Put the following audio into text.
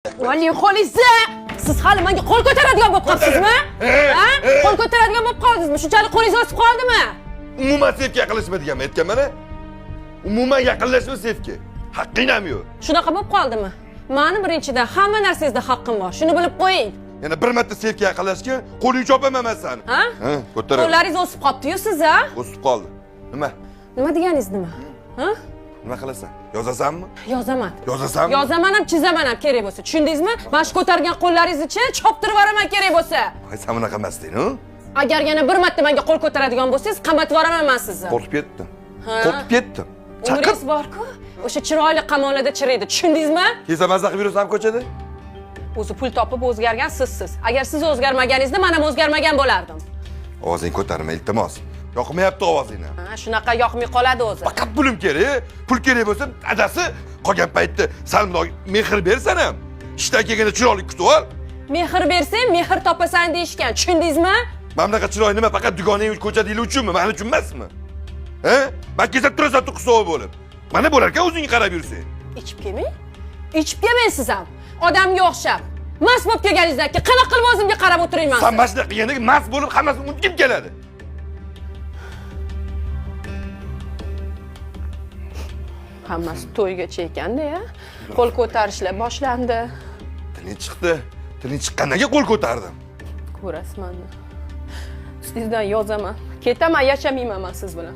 Voling qo'lingizni! Siz hali menga qo'l ko'taradigan bo'lib qolibsizmi? Ha? Qo'l ko'taradigan bo'lib qoldingizmi? Shunchalik qo'lingiz o'sib qoldimi? Umuman sefga yaqinlashma deganman, aytganman-a? Umuman yaqinlashma sefga. Haqqing ham yo'q. Shunaqa bo'lib qoldimi? Mani birinchidan hamma narsangizda haqqim bor. Shuni bilib qo'ying. Yana bir marta sefga yaqinlashgan, qo'ling chopaman man sani. Ha? Ha, ko'taraman. Qo'llaringiz o'sib qolibdi-yu siz, a? O'sib qoldi. Nima? Nima deganingiz nima? Ha? Nima qilasan? Yozasanmi? Yozaman. Yozasanmi? Yozaman ham, chizaman ham kerak bo'lsa. Tushundingizmi? Mana shu ko'targan qo'llaringizni choptirib yuboraman kerak bo'lsa. Ay, sen bunaqa emasding, u? Agar yana bir marta menga qo'l ko'taradigan bo'lsangiz, qamatib yuboraman man sizni. Qo'rqib ketdim. Ha. Qo'rqib ketdim. Chaqir. Umringiz bor-ku. O'sha chiroyli qamoqlarda chiriydi. Tushundingizmi? Kelsa maza qilib yurasan ko'chada? O'zi pul topib o'zgargan sizsiz. Agar siz o'zgarmaganingizda men ham o'zgarmagan bo'lardim. Ovozingni ko'tarma, iltimos. Yoqmayapti ovozingni. Ha, shunaqa yoqmay qoladi o'zi. Faqat pulim kerak. Pul kerak bo'lsa, adasi qolgan paytda sal mundoq mehr bersan ham. Ishdan kelganda chiroyli kutib ol. Mehr bersang, mehr topasan deyishgan. Tushundingizmi? Mana bunaqa chiroy nima faqat dugonang ko'chadagilar uchunmi? Mani uchun emasmi? Ha? Man kelsa turasan to'qqiz bo'lib. Mana bo'lar ekan o'zingga qarab yursang. Ichib kelmang. Ichib kelmang siz ham. Odamga o'xshab. Mast bo'lib kelganingizdan keyin qanaqa qilib o'zimga qarab o'tirayman? San mana shunaqa qilganda mast bo'lib hammasini unutgim keladi. Hammasi to'ygacha ekanda ya. Qo'l ko'tarishlar boshlandi. Tiling chiqdi. Tiling chiqqandan keyin qo'l ko'tardim. Ko'rasiz mani. Ustingizdan yozaman. Ketaman, yashamayman man siz bilan.